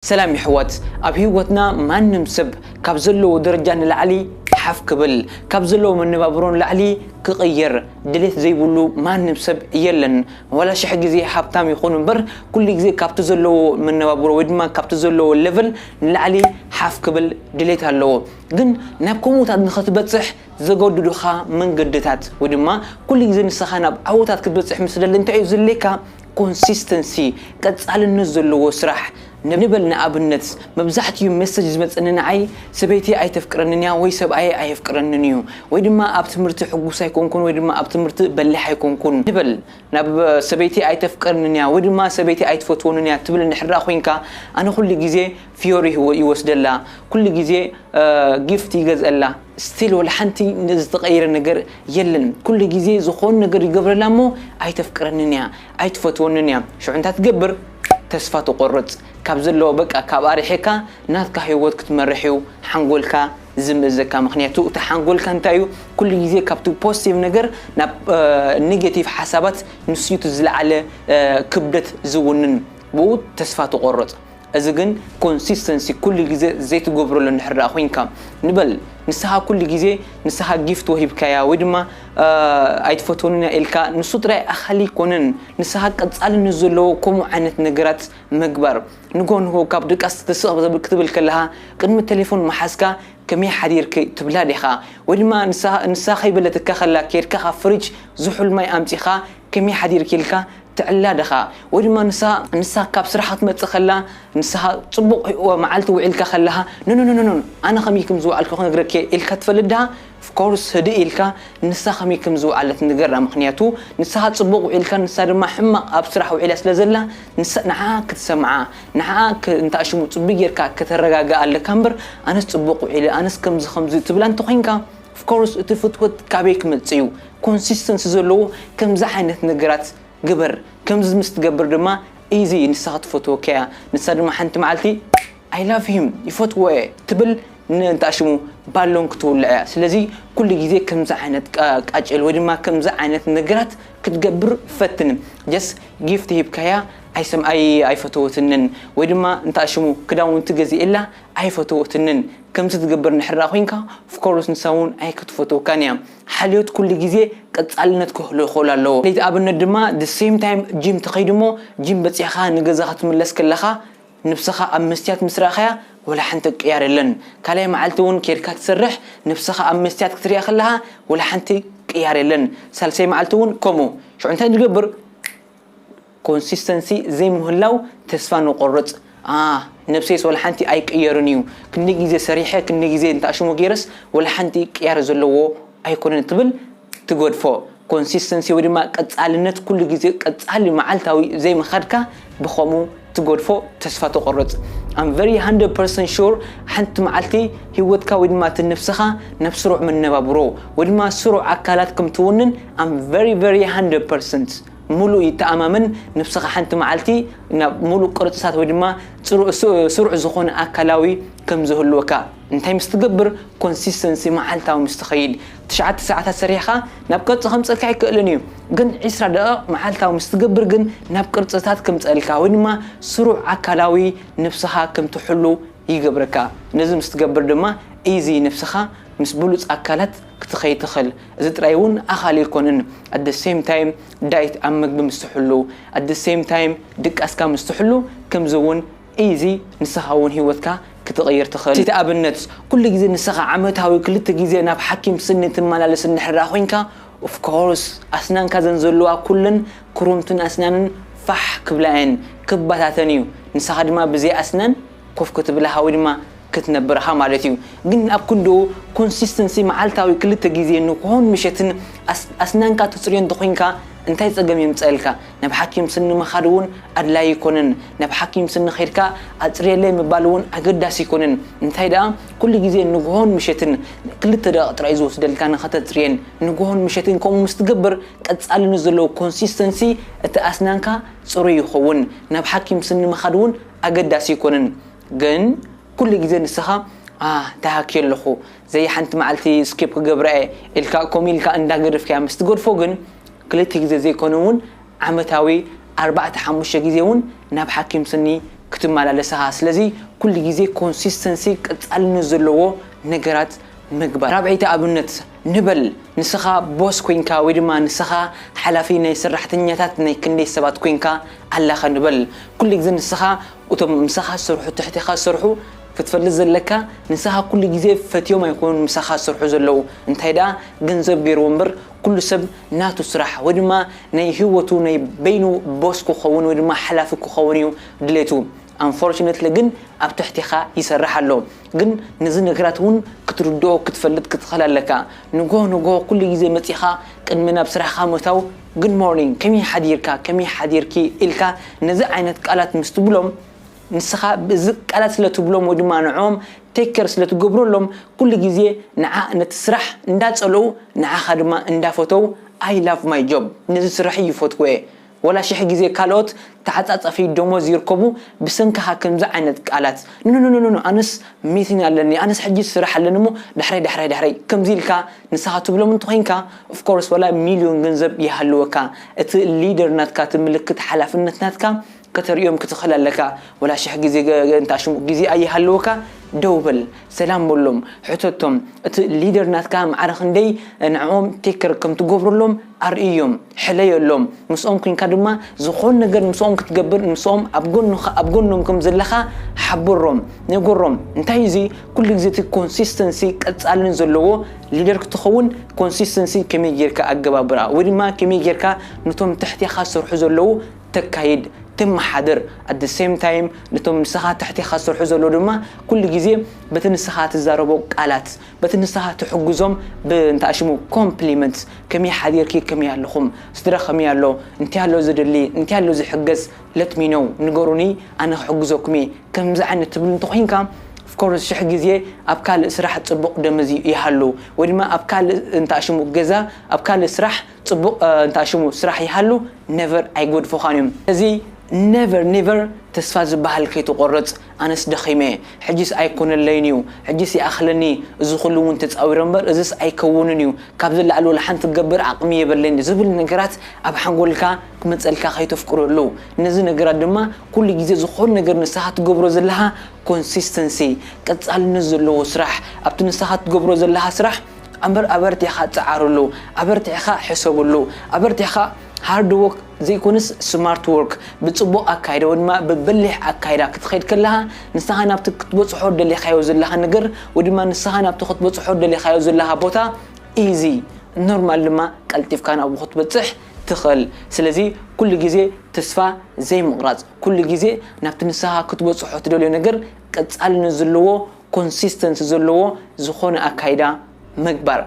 ሰላም ይሕዋት፣ ኣብ ህይወትና ማንም ሰብ ካብ ዘለዎ ደረጃ ንላዕሊ ሓፍ ክብል፣ ካብ ዘለዎ መነባብሮ ንላዕሊ ክቕየር ድሌት ዘይብሉ ማንም ሰብ የለን። ዋላ ሽሕ ግዜ ሃብታም ይኹን እምበር፣ ኩሉ ግዜ ካብቲ ዘለዎ መነባብሮ ወይ ድማ ካብቲ ዘለዎ ሌቨል ንላዕሊ ሓፍ ክብል ድሌት ኣለዎ። ግን ናብ ከምኡታት ንኽትበጽሕ ዘገድዱኻ መንገድታት ወይ ድማ ኩሉ ግዜ ንስኻ ናብ ዓወታት ክትበጽሕ ምስ ደሊ እንታይ እዩ ዘድልየካ? ኮንሲስተንሲ፣ ቀጻልነት ዘለዎ ስራሕ። ንበል ንኣብነት፣ መብዛሕትኡ ሜሰጅ ዝመጽኒ ንዓይ፣ ሰበይቲ ኣይተፍቅረንን እያ ወይ ሰብኣይ ኣየፍቅረንን እዩ፣ ወይ ድማ ኣብ ትምህርቲ ሕጉስ ኣይኮንኩን ወይ ድማ ኣብ ትምህርቲ በሊሕ ኣይኮንኩን ንበል። ናብ ሰበይቲ ኣይተፍቅረንን እያ ወይ ድማ ሰበይቲ ኣይትፈትወንን እያ ትብል እንድሕር ደኣ ኮይንካ፣ ኣነ ኩሉ ግዜ ፊዮሪ ይወስደላ፣ ኩሉ ግዜ ጊፍት ይገዝአላ። ስቲል ወላ ሓንቲ ዝተቐየረ ነገር የለን። ኩሉ ግዜ ዝኾነ ነገር ይገብረላ እሞ ኣይተፍቅረንን እያ፣ ኣይትፈትወንን እያ። ሽዑ እንታይ ትገብር? ተስፋ ትቆርጽ። ካብ ዘለዎ በቃ ካብ ኣርሒካ ናትካ ህይወት ክትመርሕ እዩ ሓንጎልካ ዝምእዘካ። ምኽንያቱ እቲ ሓንጎልካ እንታይ እዩ? ኩሉ ግዜ ካብቲ ፖዚቲቭ ነገር ናብ ኔጌቲቭ ሓሳባት ንሱ እዩ እቲ ዝለዓለ ክብደት ዝውንን። ብኡ ተስፋ ትቆርጽ። እዚ ግን ኮንሲስተንሲ ኩሉ ግዜ ዘይትገብረሉ እንድሕር ደኣ ኮይንካ፣ ንበል ንስኻ ኩሉ ግዜ ንስኻ ጊፍት ወሂብካያ ወይ ድማ ኣይትፈትወንን እያ ኢልካ፣ ንሱ ጥራይ ኣኻሊ ኣይኮነን። ንስኻ ቀጻልነት ዘለዎ ከምኡ ዓይነት ነገራት ምግባር። ንጎ ንጎ ካብ ድቃስ ትስቕ ክትብል ከለኻ፣ ቅድሚ ቴሌፎን ምሓዝካ ከመይ ሓዲርኪ ትብላ ዲኻ? ወይ ድማ ንሳ ከይበለትካ ከላ ኬድካ ካብ ፍሪጅ ዝሑል ማይ ኣምጺኻ ከመይ ሓዲርኪ ኢልካ ትዕላ ዲኻ? ወይ ድማ ንሳ ንሳ ካብ ስራሕ ክትመጽእ ከላ ንስኻ ጽቡቕ መዓልቲ ውዒልካ ከለኻ፣ ኖ ኖ ኖ ኖ፣ ኣነ ከመይ ከም ዝወዓልኩ ክነግረኪ ኢልካ ትፈልጥ ዲኻ? ኦፍኮርስ ህድእ ኢልካ ንሳ ከመይ ከም ዝወዓለት ንገራ። ምኽንያቱ ንስኻ ጽቡቕ ውዒልካ ንሳ ድማ ሕማቕ ኣብ ስራሕ ውዒላ ስለ ዘላ ንሳ ንዓ ክትሰምዓ፣ ንዓ እንታሽሙ ጽቡቕ ጌርካ ከተረጋግኣ ኣለካ እምበር ኣነስ ጽቡቕ ውዒለ ኣነስ ከምዚ ከምዚ ትብላ እንተኾይንካ፣ ኦፍኮርስ እቲ ፍትወት ካበይ ክመጽእ እዩ? ኮንሲስተንሲ ዘለዎ ከምዚ ዓይነት ነገራት ግበር። ከምዚ ምስ ትገብር ድማ ኢዚ ንሳ ክትፈትወካ እያ። ንሳ ድማ ሓንቲ መዓልቲ I love him፣ ይፈትዎ እየ ትብል፣ ንእንታሽሙ ባሎን ክትውልዕ እያ። ስለዚ ኩሉ ግዜ ከምዚ ዓይነት ቃጭል ወይ ድማ ከምዚ ዓይነት ነገራት ክትገብር ፈትን። ጀስ ጊፍት ሂብካያ ኣይሰም ኣይ ኣይፈተወትንን ወይ ድማ እንታሽሙ ክዳውንቲ ገዚእላ ኣይፈተወትንን። ከምዚ ትገብር እንድሕር ኮይንካ ኦፍኮርስ ንሳ እውን ኣይክትፈትወካን እያ። ሓልዮት ኩሉ ግዜ ቀጻልነት ክህሉ ይኽእል ኣለዎ። ለይቲ ኣብነት ድማ the same time ጂም ትኸይድ እሞ ጂም በጺሕኻ ንገዛ ክትምለስ ከለኻ ንብስኻ ኣብ መስትያት ምስ ረኣኻያ ወላ ሓንቲ ቅያር የለን። ካልኣይ መዓልቲ እውን ኬድካ ትሰርሕ ንብስኻ ኣብ መስትያት ክትሪኣ ከለኻ ወላ ሓንቲ ቅያር የለን። ሳልሳይ መዓልቲ እውን ከምኡ። ሽዑ እንታይ ንገብር? ኮንሲስተንሲ ዘይምህላው ተስፋ ንቆርጽ። ነብሰይስ ወላ ሓንቲ ኣይቅየርን እዩ፣ ክንዲ ግዜ ሰሪሐ ክንዲ ግዜ እንታሽሙ ገይረስ ወላ ሓንቲ ቅያር ዘለዎ ኣይኮነን ትብል ትገድፎ። ኮንሲስተንሲ ወይ ድማ ቀጻልነት ኩሉ ግዜ ቀጻሊ መዓልታዊ ዘይምኻድካ ብኸምኡ ትገድፎ። ተስፋ ትቆርጽ። I'm very hundred percent sure ሓንቲ መዓልቲ ህይወትካ ወይ ድማ እቲ ነብስኻ ናብ ስሩዕ መነባብሮ ወይ ድማ ስሩዕ ኣካላት ከም ትውንን I'm very very hundred percent ሙሉእ ይተኣማመን። ነብስኻ ሓንቲ መዓልቲ ናብ ሙሉእ ቅርጽታት ወይ ድማ ስሩዕ ዝኾነ ኣካላዊ ከም ዝህልወካ እንታይ ምስ ትገብር? ኮንሲስተንሲ መዓልታዊ ምስ ትኸይድ። ትሽዓተ ሰዓታት ሰሪሕኻ ናብ ቅርጺ ከምጸልካ ኣይክእልን እዩ፣ ግን ዒስራ ደቂቕ መዓልታዊ ምስ ትገብር ግን ናብ ቅርጽታት ከምጸልካ ወይ ድማ ስሩዕ ኣካላዊ ነብስኻ ከም ትሕሉ ይገብረካ። ነዚ ምስ ትገብር ድማ ኢዚ ነብስኻ ምስ ብሉጽ ኣካላት ክትኸይድ ትኽእል። እዚ ጥራይ እውን ኣኻሊ ኣይኮነን። At the same time ዳይት ኣብ ምግቢ ምስ ትሕሉ፣ at the same time ድቃስካ ምስ ትሕሉ ከምዚ እውን ኢዚ ንስኻ እውን ህይወትካ ክትቕይር ትኽእል። እቲ ኣብነት ኩሉ ግዜ ንስኻ ዓመታዊ ክልተ ግዜ ናብ ሓኪም ስኒ ትመላለስ እንድሕር ኮይንካ ኦፍኮርስ ኣስናንካ ዘን ዘለዋ ኩለን ክሩምትን ኣስናንን ፋሕ ክብላ እየን ክባታተን እዩ። ንስኻ ድማ ብዘይ ኣስናን ኮፍ ክትብል ኢኻ ወይ ድማ ክትነብር ኢኻ ማለት እዩ። ግን ኣብ ክንድኡ ኮንሲስተንሲ መዓልታዊ ክልተ ግዜ ንግሆን ምሸትን ኣስናንካ ተጽርዮ እንተኾይንካ እንታይ ጸገም የምጸእልካ? ናብ ሓኪም ስኒ ምኻድ እውን ኣድላይ ኣይኮነን። ናብ ሓኪም ስኒ ኸይድካ ኣጽርየለይ ምባል እውን ኣገዳሲ ኣይኮነን። እንታይ ደኣ ኩሉ ግዜ ንግሆን ምሸትን ክልተ ደቂቕ ጥራይ ዝወስደልካ ንኸተጽርየን ንግሆን ምሸትን ከምኡ ምስ ትገብር ቀጻልነት ዘለዎ ኮንሲስተንሲ እቲ ኣስናንካ ጽሩይ ይኸውን። ናብ ሓኪም ስኒ ምኻድ እውን ኣገዳሲ ኣይኮነን። ግን ኩሉ ግዜ ንስኻ ኣህ ደሃኪ ኣለኹ፣ ዘይ ሓንቲ መዓልቲ ስኪፕ ክገብራ እየ ኢልካ ከምኡ ኢልካ እንዳገደፍካያ ምስ ትገድፎ ግን ክልተ ግዜ ዘይኮነ እውን ዓመታዊ ኣርባዕተ ሓሙሽተ ግዜ እውን ናብ ሓኪም ስኒ ክትመላለስ ኢኻ። ስለዚ ኩሉ ግዜ ኮንሲስተንሲ፣ ቀጻልነት ዘለዎ ነገራት ምግባር። ራብዐይቲ ኣብነት ንበል፣ ንስኻ ቦስ ኮይንካ ወይ ድማ ንስኻ ሓላፊ ናይ ሰራሕተኛታት ናይ ክንደይ ሰባት ኮይንካ ኣለኻ ንበል። ኩሉ ግዜ ንስኻ እቶም ምሳኻ ዝሰርሑ፣ ትሕቴኻ ዝሰርሑ ክትፈልጥ ዘለካ፣ ንስኻ ኩሉ ግዜ ፈትዮም ኣይኮኑን ምሳኻ ዝሰርሑ ዘለዉ። እንታይ ደኣ ገንዘብ ገይርዎ እምበር፣ ኩሉ ሰብ ናቱ ስራሕ ወይ ድማ ናይ ህይወቱ ናይ በይኑ ቦስ ክኸውን ወይ ድማ ሓላፊ ክኸውን እዩ ድሌቱ። Unfortunately ግን ኣብ ትሕቴኻ ይሰርሕ ኣሎ። ግን ነዚ ነገራት እውን ክትርድኦ፣ ክትፈልጥ ክትኽእል ኣለካ። ንጎ ንጎ ኩሉ ግዜ መጺኻ ቅድሚ ናብ ስራሕኻ ምእታው፣ good morning፣ ከመይ ሓዲርካ፣ ከመይ ሓዲርኪ ኢልካ ነዚ ዓይነት ቃላት ምስ ትብሎም፣ ንስኻ እዚ ቃላት ስለ ትብሎም ወይ ድማ ንዕኦም ቴክ ኬር ስለ ትገብረሎም፣ ኩሉ ግዜ ንዓ ነቲ ስራሕ እንዳጸለዉ፣ ንዓኻ ድማ እንዳፈተው፣ I love my job፣ ነዚ ስራሕ ይፈትዎ እየ። ወላ ሽሕ ግዜ ካልኦት ተዓጻጻፊ ደሞዝ ይርከቡ፣ ብሰንክኻ ከምዚ ዓይነት ቃላት፣ ኖ ኖ ኖ ኖ፣ ኣነስ ሚቲንግ ኣለኒ፣ ኣነስ ሕጂ ስራሕ ኣለኒ እሞ ዳሕራይ ዳሕራይ ዳሕራይ ከምዚ ኢልካ ንስኻ ትብሎም እንተኾይንካ፣ of course ወላ ሚልዮን ገንዘብ ይሃልወካ፣ እቲ ሊደር ናትካ፣ እቲ ምልክት ሓላፍነት ናትካ ከተርእዮም ክትኽእል ኣለካ። ወላ ሽሕ ግዜ ገ-፣ ገ-፣ እንታ ሽሙ ግዜ ኣይሃልወካ፣ ደው በል፣ ሰላም በሎም፣ ሕተቶም። እቲ ሊደር ናትካ ማዕረ ክንደይ ንዕኦም ቴክ ኬር ከም ትገብረሎም ኣርእዮም፣ ሕለየሎም። ምስኦም ኮይንካ ድማ ዝኾን ነገር ምስኦም ክትገብር፣ ምስኦም ኣብ ጎንኻ፣ ኣብ ጎኖም ከም ዘለኻ ሓብሮም፣ ንገሮም። እንታይ እዚ ኩሉ ግዜ እቲ ኮንሲስተንሲ ቀጻልን ዘለዎ ሊደር ክትኸውን ኮንሲስተንሲ ከመይ ጌርካ ኣገባብራ ወይ ድማ ከመይ ጌርካ ነቶም ትሕቴኻ ዝሰርሑ ዘለዉ ተካይድ፣ ተመሓድር። At the same time ነቶም ንስኻ ትሕቴኻ ዝሰርሑ ዘለዉ ድማ ኩሉ ግዜ በቲ ንስኻ ትዛረቦ ቃላት፣ በቲ ንስኻ ትሕግዞም ብእንታ ሽሙ ኮምፕሊመንት፣ ከመይ ሓዲርኪ፣ ከመይ ኣለኹም፣ ስድራ ከመይ ኣሎ፣ እንታይ ኣሎ ዝድሊ፣ እንታይ ኣሎ ዝሕገዝ፣ let me know፣ ንገሩኒ፣ ኣነ ክሕግዘኩም እየ። ከምዚ ዓይነት ትብል እንተኾይንካ፣ of course ሽሕ ግዜ ኣብ ካልእ ስራሕ ጽቡቕ ደመዝ ይሃሉ ወይ ድማ ኣብ ካልእ እንታ ሽሙ ገዛ፣ ኣብ ካልእ ስራሕ ጽቡቕ፣ እ፣ እንታ ሽሙ ስራሕ ይሃሉ፣ ነቨር ኣይገድፉኻን እዮም። እዚ ነቨር ኔቨር ተስፋ ዝበሃል ከይትቆርጽ። ኣነስ ደኺመ፣ ሕጂስ ኣይኮነለይን እዩ፣ ሕጂስ ይኣኽለኒ፣ እዚ ኩሉ እውን ተጻዊረ እምበር እዝስ ኣይከውንን እዩ፣ ካብዚ ላዕሊ ወላ ሓንቲ ክገብር ዓቕሚ የብለይን ዝብል ነገራት ኣብ ሓንጎልካ ክመጸልካ ከይተፍቅረሉ። ነዚ ነገራት ድማ ኩሉ ግዜ ዝኾን ነገር ንስኻ ትገብሮ ዘለኻ ኮንሲስተንሲ፣ ቀጻልነት ዘለዎ ስራሕ፣ ኣብቲ ንስኻ ትገብሮ ዘለኻ ስራሕ ኣበር-፣ ኣበርቲዕኻ ጸዓረሉ፣ ኣበርቲዕኻ ሕሰበሉ፣ ኣበርቲዕኻ ሃርድ ወርክ ዘይኮነስ ስማርት ወርክ፣ ብጽቡቕ ኣካይዳ ወይ ድማ ብበሊሕ ኣካይዳ ክትኸይድ ከለኻ፣ ንስኻ ናብቲ ክትበጽሖ ደሊኻዮ ዘለኻ ነገር ወይ ድማ ንስኻ ናብቲ ክትበጽሖ ደሊኻዮ ዘለኻ ቦታ ኢዚ፣ ኖርማል ድማ ቀልጢፍካ ናብኡ ክትበጽሕ ትኽእል። ስለዚ ኩሉ ግዜ ተስፋ ዘይምቑራጽ፣ ኩሉ ግዜ ናብቲ ንስኻ ክትበጽሖ ትደልዮ ነገር ቀጻልነት ዘለዎ፣ ኮንሲስተንሲ ዘለዎ ዝኾነ ኣካይዳ ምግባር።